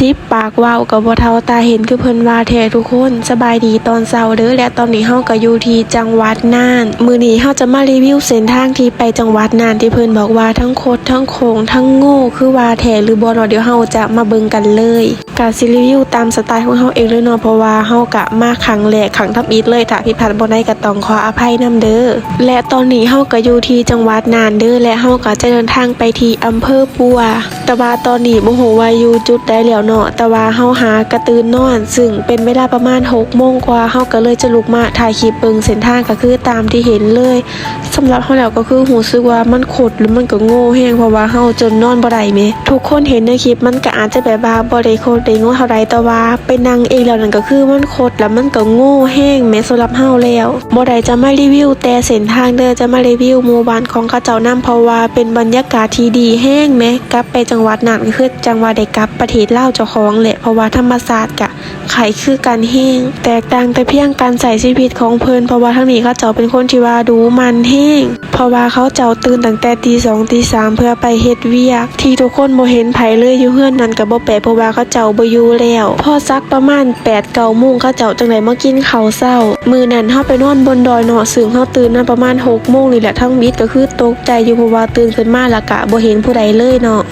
ສິບປາກເວົ້າກໍບໍ່ເທົ່າຕາເຫັນ ຄືເພິ່ນວ່າແທ້ທຸກຄົນ. ສະບາຍດີຕອນເຊົ້າເດີ ແລະ ຕອນນີ້ເຮົາກໍຢູ່ທີ່ຈັງຫວັດນ່ານ. ມື້ນີ້ເຮົາຈະມາຣີວິວເສັ້ນທາງທີ່ໄປຈັງຫວັດນ່ານ ທີ່ເພິ່ນບອກວ່າທັງຄົດທັງໂຄ້ງທັງໂງ່ ຄືວ່າແທ້ຫຼືບໍ່ເນາະ ດຽວເຮົາຈະມາເບິ່ງກັນເລີຍ. ກະຊິຣີວິວຕາມສະໄຕຂອງເຮົາເອງເລີຍເນາະ ເພາະວ່າເຮົາກະມາຄັ້ງແລກຄັ້ງທຳອິດເລີຍ ຖ້າຜິດພາດບ່ອນໃດກໍຕ້ອງຂໍອະໄພນຳເດີ. ແລະ ຕອນນີ້ເຮົາກໍຢູ່ທີ່ຈັງຫວັດນ່ານເດີ ແລະ ເຮົາກໍຈະເດີນທາງໄປທີ່ອຳເພີປົວ. ແຕ່ວ່າຕອນນີ້ບໍ່ຮູ້ວ່າຢູ່ຈຸດໃດແລ້ວເນາະ ແຕ່ວ່າເຮົາຫາກະຕື່ນນອນ ຊຶ່ງເປັນເວລາປະມານຫົກໂມງກວ່າ ເຮົາກໍເລີຍຈະລຸກມາຖ່າຍຄລິບເບິ່ງເສັ້ນທາງ ກໍຄືຕາມທີ່ເຫັນເລີຍ. ສຳລັບເຮົາແລ້ວກໍຄືຮູ້ສຶກວ່າມັນຄົດ ແລະ ມັນກໍໂງ່ແຮງ ເພາະວ່າເຮົາຈົນນອນບໍ່ໄດ້ແໝ. ທຸກຄົນເຫັນໃນຄລິບມັນກໍອາດຈະແບບວ່າບໍ່ໄດ້ຄົດໄດ້ໂງ່ເທົ່າໃດ ແຕ່ວ່າໄປນັ່ງເອງແລ້ວນັ້ນກໍຄືມັນຄົດ ແລະ ມັນກໍໂງ່ແຮງແໝ ສຳລັບເຮົາແລ້ວ. ບໍ່ໄດ້ຈະມາຣີວິວແຕ່ເສັ້ນທາງເດີ ຈະມາຣີວິວໝູ່ບ້ານຂອງເຂົາເຈົ້ານຳ ເພາະວ່າເປັນບັນຍາກາດທີ່ດີແຮງແໝ. ກັບໄປຈັງຫວັດນັ້ນກໍຄືຈັ່ງວ່າໄດ້ກັບປະເທດລາວເຈົ້າຂອງແຫຼະ ເພາະວ່າທຳມະຊາດກະ ຄ້າຍຄືກັນແຮງ ແຕກຕ່າງແຕ່ພຽງການໃຊ້ຊີວິດຂອງເພິ່ນ ເພາະວ່າທາງນີ້ເຂົາເຈົ້າເປັນຄົນທີ່ວ່າດຸໝັ່ນແຮງ ເພາະວ່າເຂົາເຈົ້າຕື່ນຕັ້ງແຕ່ຕີສອງຕີສາມເພື່ອໄປເຮັດວຽກ ທີ່ທຸກຄົນບໍ່ເຫັນໃຜເລີຍຢູ່ເຮືອນນັ້ນກໍບໍ່ແປກ ເພາະວ່າເຂົາເຈົ້າບໍ່ຢູ່ແລ້ວ. ພໍສັກປະມານແປດເກົ້າໂມງ ເຂົາເຈົ້າຈຶ່ງໄດ້ມາກິນເຂົ້າເຊົ້າ. ມື້ນັ້ນເຮົາໄປນອນບົນດອຍເນາະ ຊຶ່ງເຮົາຕື່ນມາປະມານຫົກໂມງນີ້ແຫຼະ ທຳອິດກໍຄືຕົກໃຈຢູ່ ເພາະວ່າຕື່ນຂຶ້ນມາແລ້ວກະບໍ່ເຫັນຜູ້ໃດເລີຍເນາະ.